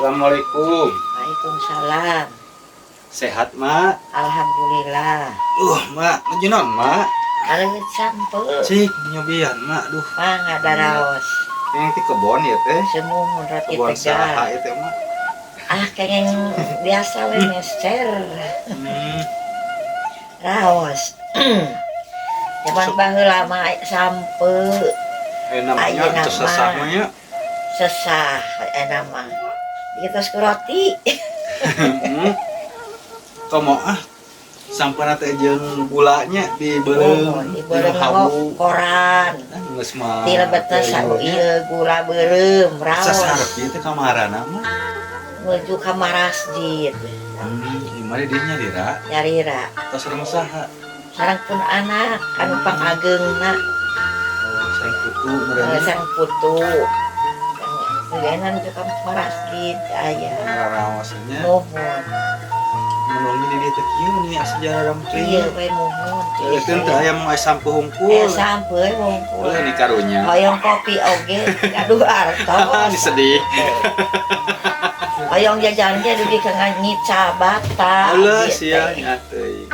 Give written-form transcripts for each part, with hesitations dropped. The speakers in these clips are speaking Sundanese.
Assalamualaikum. Waalaikumsalam. Sehat, Mak? Alhamdulillah. Mak, nuju naon, Mak? Aleut sampeu. Cik, nyobian, Mak. Duh, Mangga daraos. Yang di kebon ya teh. Sumuhun roti Kebon saha Tegal. Itu, Mak? Ah, kenging biasa we meser. Raos. Zaman baheula mah sampeu. Eh, namanya Ayeuna teu sesah mah. Mah nya. Sesah ayeuna mah. Kita ku roti. Komo ah. Sampeuna teh jeung gulanya dibeuleum, Oh, dibeuleum hawu. Koran. Ah, geus mah. Ti lebetna sau ieu gula beureum raos. Sasarep ieu teh kamarana, Mak? Menuju ka masjid. Gimana dia nyalira? Nyalira. Tos sareng saha? Sareng pun anak anu pangageungna. Oh, sareng putu Eh, meureun. Sareng putu. Ayeuna nuju ka masjid aya. Raraosnya. Muhun. Menunggu di dieu teh kieu nih asa jararampe. Ieu we muhun. Itu teh aya mah sampeu hungkul. Eh, sampeu hungkul. Ulah ni karunya. Hoyong kopi oge aduh artos. Ini sedih. Hoyong jajan ge dugi ka ngica bata. Allah gitu. sia nya teuing.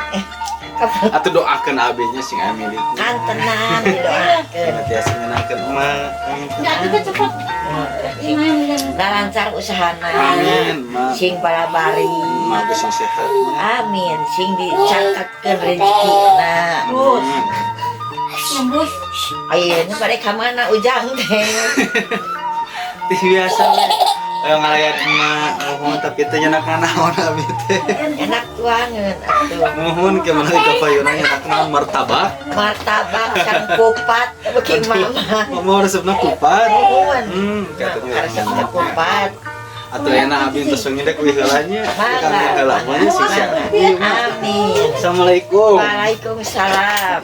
Atuh doakeun abi nya sing aya milik. Kan tenang didoakeun. Tiasa nyenangkeun emak. Enggak juga cepet. Nah, lancar usahana. Amin, Mak. Sing balabari. Mak geus sing sehat. Amin, sing dicangkatkeun rezekina. Amin. Nembus. Ayeuna bade ka mana Ujang teh? Tih biasa we. Ayo ngalayan emak, muhun tapi teh nyenak naon abi teh. Enak tuangeun atuh. Muhun ke mana ka payuna nyenak naon, martabak. Martabak sareng kupat beuki mama. Mama resepna kupat. Muhun. Katanya Resepna kupat. Atuh enak abi tos ngindek wih heula nya. Mangga. Kang heula mah nya sing sehat. Amin. Assalamualaikum. Waalaikumsalam.